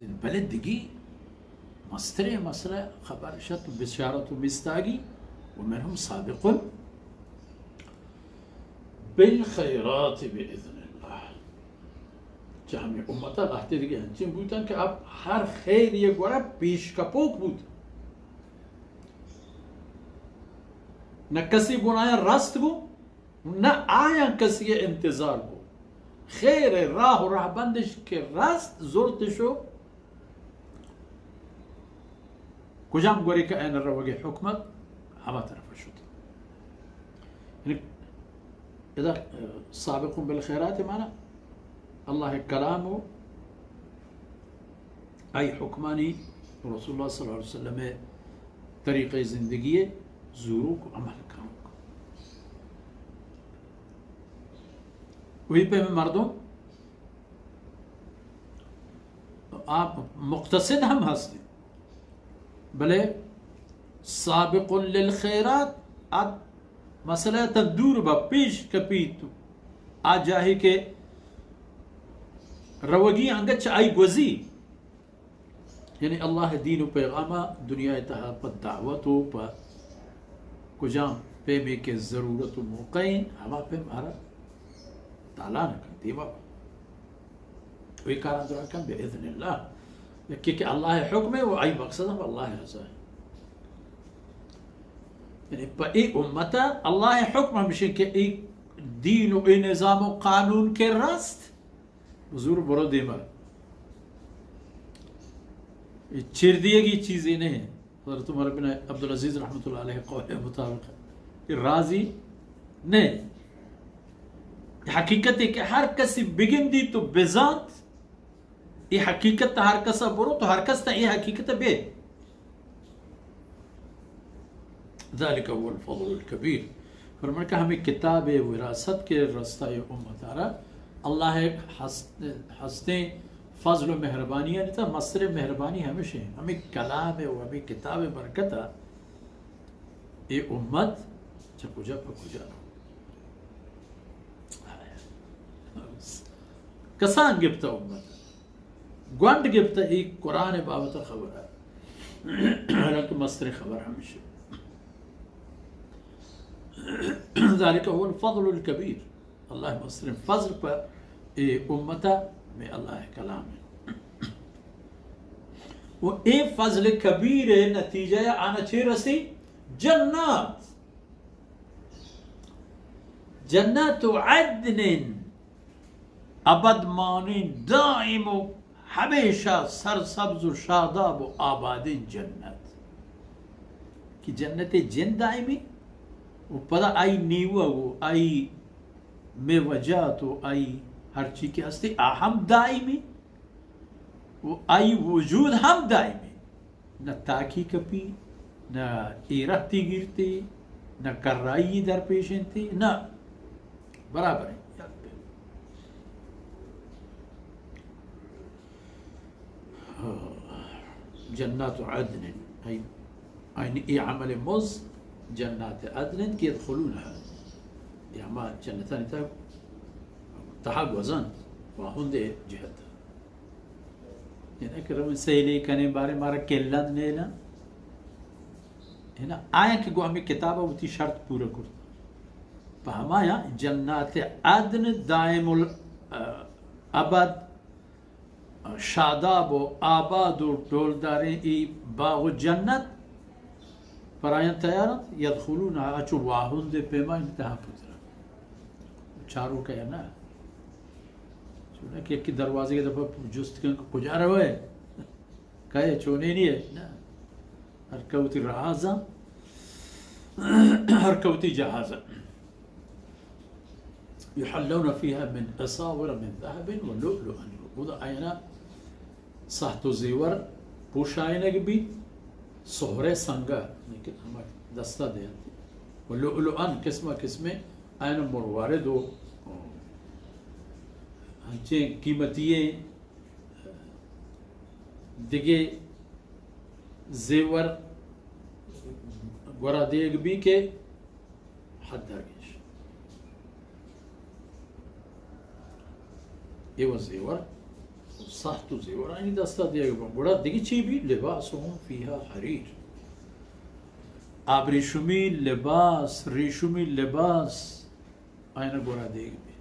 بلے دگی مستریں مسئلہ خبر شت بشارت و مستاگی و منهم سابقون بالخیرات باذن الله. چہ ہمیں امتا لہتے دگہ انچیں بوتن کہ آپ ہر خیر یہ گورا پیش کپوک بوت. نہ کسی گناہ رست گو، نہ آیاں کسی انتظار گو. خیر راہ و رہبندش کہ رست زرتش و کجام گورے کہ آیان روگے حکمت ہما طرف شد. یعنی ادا سابقون بالخیرات معنی اللہ کلام و آئی حکمانی، رسول اللہ صلی اللہ علیہ وسلم طریقہ زندگی زوروک و عمل کنوک. وی پہ مردم آپ مقتصد ہم ہستیں، بلے سابق للخیرات ات مسئلہ تا دور با پیش کپیت. آ جاہی کہ روگی انگت چہ آئی گوزی، یعنی اللہ دین و پیغاما دنیا تہا پہ دعوت و پہ کجام پیمے کہ ضرورت و موقع ہیں، ہما پیم ہرا تالان کن دیما با. وی کاراں درا کن باذن اللہ. یکی کہ اللہ حکم ہے و آئی مقصد ہم اللہ رضا ہے. یعنی پہ ای امتا اللہ حکم ہمشی کہ ای دین و ای نظام و قانون کے رست، حضور برو دیما. ای چیر دیگی چیزی نہیں. حضرت عمر بن عبدالعزیز رحمت اللہ علیہ قول مطابق کہ راضی نہیں. حقیقت ہے کہ ہر کسی بگندی تو بزانت، یہ حقیقت ہر کسا برو تو ہر کس تا یہ حقیقت بے. ذلك هو الفضل الكبير. فرمان کہ ہمیں کتاب وراثت کے رستہ امت آرا اللہ ایک ہست-، ہستیں فضل و مہربانی، یعنی تا مستر مہربانی ہمیشہ ہیں. ہمیں کلام و ہمیں کتاب برکت اے امت چہ کجا پہ کجا رو. کسان گپتا امت. گونڈ گپتا ای قرآن بابت خبر ہے. حالانکہ مستر خبر ہمیشہ. ذلك هو الفضل الكبير. اللہ مسترین فضل پہ اے امتا میں اللہ کلام ہے. و اے فضل کبیر نتیجہ آنا چے رسی؟ جنات، جنات عدن، ابد مانین، دائم و ہمیشہ سرسبز و شاداب و آبادین جنت. کہ جنت جن دائمی و پدا آئی نیوہ و آئی میوجات و آئی ہرچی کہ ہستی آ ہم دائمی و آئی وجود ہم دائمی. نہ تاکی کپی، نہ ایرہ تی گیرتی، نہ کرائی در پیشنتی، نہ برابر ہیں. جنات عدن، ای، این ای عمل مز، جنات عدن کہ يدخلونها، یہ ہما جنتانی تہا، تہا گوزنت، واہند جہت. یعنی کہ رویں سیلے کنیں بارے مارا کلند نیلا. ہے نا، آیا کہ گو ہمیں کتاب وتی شرط پورا کرتا. پہ ہمایا جنات عدن دائم ال-، ابد شاداب و آباد و ڈولداریں ای باغ و جنت پرایان تیار انت، یدخلون، آ چو واہند پیما انتہا پتر. چارو کہ نہ. چونکہ یکی دروازے دپا جست کن کہ کجا روئے؟ کئے چونینی ہے؟ نہ. ہر کئے وتی راہازاں، ہر کئے وتی جہازاں. يحلون فيها من أساور من ذهب ولؤلؤا. اودا آیانا ساہت و زیور پوشائینگ بیت، سہرے سنگا، لیکن ہما دستا دینت. و لؤلؤا قسم قسم آیانا مروارد و ہنچیں قیمتی دگہ زیور گورا دیگ بی کہ حد درگیش. اے و زیور سخت و زیور آنی دستا دیگ بن۔ گڑا دگہ چی بی؟ لباسهم فیها حریر۔ ابریشمی لباس، ریشمی لباس آیانا گورا دیگ بی۔